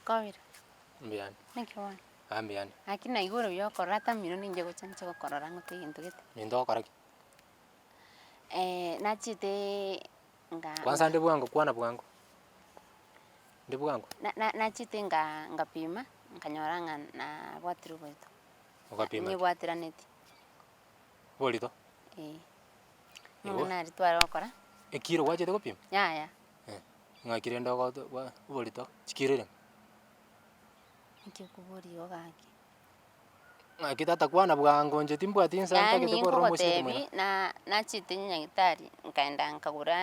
Kobire. Mbuyande. Naki bono? Ah mbuyande. Naki naigure buya okorora ata mino ninche gocha nche gokorora ngote egento gete. Minto ogokora ki? Nachietee nga. Kwanza nde bwango kwana bwango, nde bwango. Na- na- nachiete nga ngapima, nkanyora ng'a nabwatire oborito. Ogapima ki? Nyebwateranetie. Oborito? Eh. Igo? Amang'ana aria tware gokora. Ekiro gwachete gopima? Yaya. Eh, ng'aki rende ogoto gwa oborito, chikiro irenge? Naki okoboria igo gaki? Ng'aki tata kwana bwango inche timbwati insa Yaani ntagete korora omosike nkogotebi moino. na nachete nyagetari nkaenda nkagura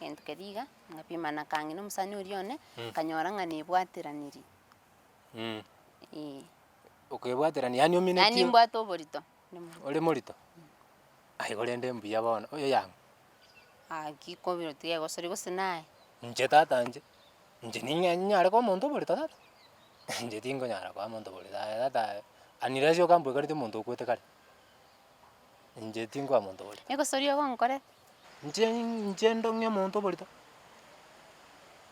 egento keria iga, ngapima na kang'ina omosani oria one, nkanyora ng'a nebwateranirie. Eh. Okebwaterania yaani ominetie. Yaani mbwate oborito. Ore morito? Aye korende mbuya bono, oyo yang'o? Gaki kobiro tiga egosori gose naye. Inche tata inche, inche ning'e nyare koba omonto oborito tata? Inche tinkonyara koba omonto oborito aye tata aye, unless okambwekaneti omonto okwete kare, inche tinkoba monto oborito. Egosori ogonkorera. Inche inche ndong'e omonto oborito.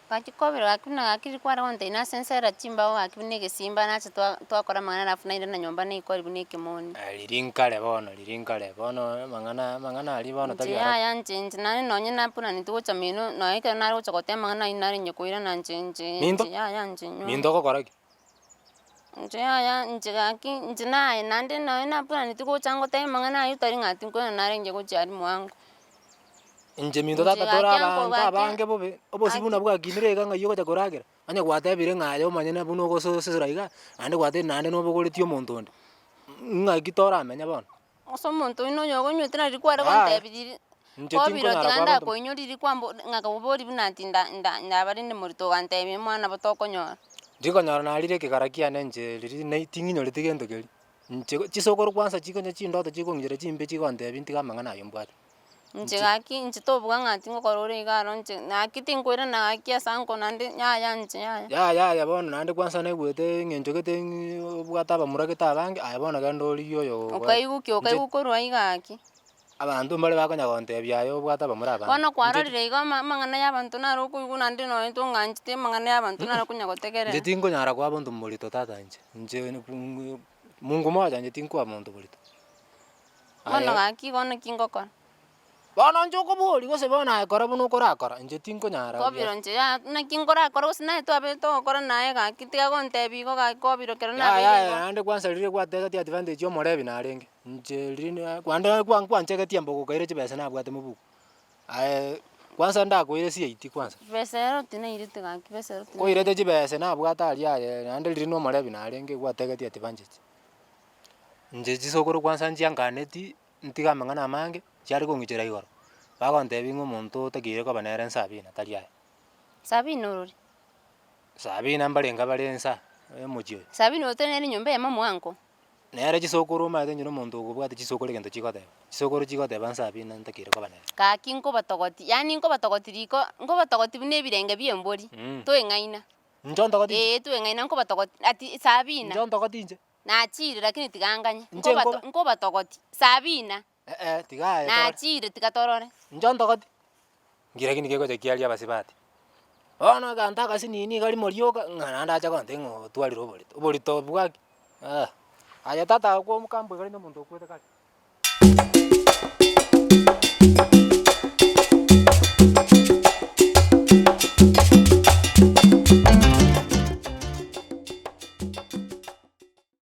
Gaki kobera gaki buna gaki riria kware gontebia nase nsera chimbao gaki buna egesimba nacha twa twakora amang'ana alafu nairana nyomba naikori buna ekemoni. Riria nkare bono, riria nkare bono amang'ana amang'ana aria bono Inche tari haraka. yaya inche inche naende nonye napuraneti gocha mino nonye ekero nare gocha goteba amang'ana aywo narenge koirana inche inche Minto? inche yaya inche nywa. Minto ogokora ki? Inche yaya inche gaki inche naye naende nonye napuraneti gocha ngotebe amang'ana aywo tari ng'a tinkoirana narenge gochia aria mwango. Inche minto Inche tata tore gaki anko abanto gaki abange bobe, obosie buna gaki. bwakinire iga ng'ai ogocha koragera, onye gwatebire ng'a aye omonyene buna ogososera iga, naende gwatebire naende nobogoretie omonto onde, ng'aki toramenya bono? Ase omonto oyio noyo ogonywete nari kware Yaya, gontebia riria, inche kobire tinkonyara tiga koa abanto. ndakoinyora riria kwambo ng'akaboboria buna ati nda nda ndaba rende morito ogantebia omwana nabo tokonyora. Ndikonyora narire ekegara kiane inche riria nai ting'inyoreti gento keria, inche chisokoro kwanza chikonya chindoto chikong'ichera chimbe chigontebia ntige amang'ana aywo mbwate. Inche gaki inche tobuga ng'a tingokora ore iga aro inche gaki tinkoirana gaki ase anko naende yaya inche yaya. Yaya yaya bono naende kwanza naigwete eng'encho gete ng'ii obwate abamura gete abange, aye bono genda origie oyo Okaigwa ki inche okaigwa korwa aiga gaki. Abanto mbare bakonya gontebia aye obwate abamura abange. Bono Inche kwarorire igo ama amang'ana ya abanto naro okoigwa naende nonye tong'ancheti amang'ana ya abanto naro okonya Inche gotegerera. tinkonyara koa abanto morito tata inche, inche Mungu moja inche tinkoa monto borito. Bono Aye. gaki igo naki ngokora. Bono inche okoboria gose bono aye kora buna okorakora, inche tinkonyara Kobiro biasara. inche ya naki nkorakora gose naye twabete togokora naye gaki tiga gontebia igo gaki kobiro ekero Yaya nabeire yaya igo. naende kwansa riria gwatebeti advantage ya omorebi narenge, inche riria kwande kwa nkwanchegetie mbogo okaire chibesa nabwate mobuko, aye kwansa ndakoire CID kwansa. Besa ero tinairete gaki besa ero tinairete. Koirete chibesa nabwate aria aye naende riria na omorebi narenge gwategetie advantage. Inche chisokoro kwansa nchiankaneti, ntige amang'ana amange, chiare kong'ichera igoro, bagontebia ng'a omonto otakeire koba nere Sabina tari aye. Sabina orori? Sabina mbarenge bare nsa, omochie oyo. Sabina oyo tari nere nyomba eyemo mwango? Nere chisokoro omanyete inche na omonto okobwate chisokoro egento chigoteba, chisokoro chigoteba Sabina ntakeire koba nere. Gaki nkobatogoti, yaani nkobatogoti riko, nkobatogoti buna ebirenge bia embori, toeng'aina. Inche ontogoti inche? Ee toeng'aina nkobatogoti ati Sabina. Inche ontogoti inche? Nachire lakini tiga nganye, Inche nkoba? nkobatogoti, Sabina. Eh eh, tiga aye torore. Nachire tiga torore. Inche ontogoti? Nki lakini kegocha kiaria abasibati. Bono egento agasinini iga rimo rioka, ng'a naende ache gontebia ng'a otwarire oborito, oborito bwaki? Aye tata okwo omokambu ekero na omonto okwete kare.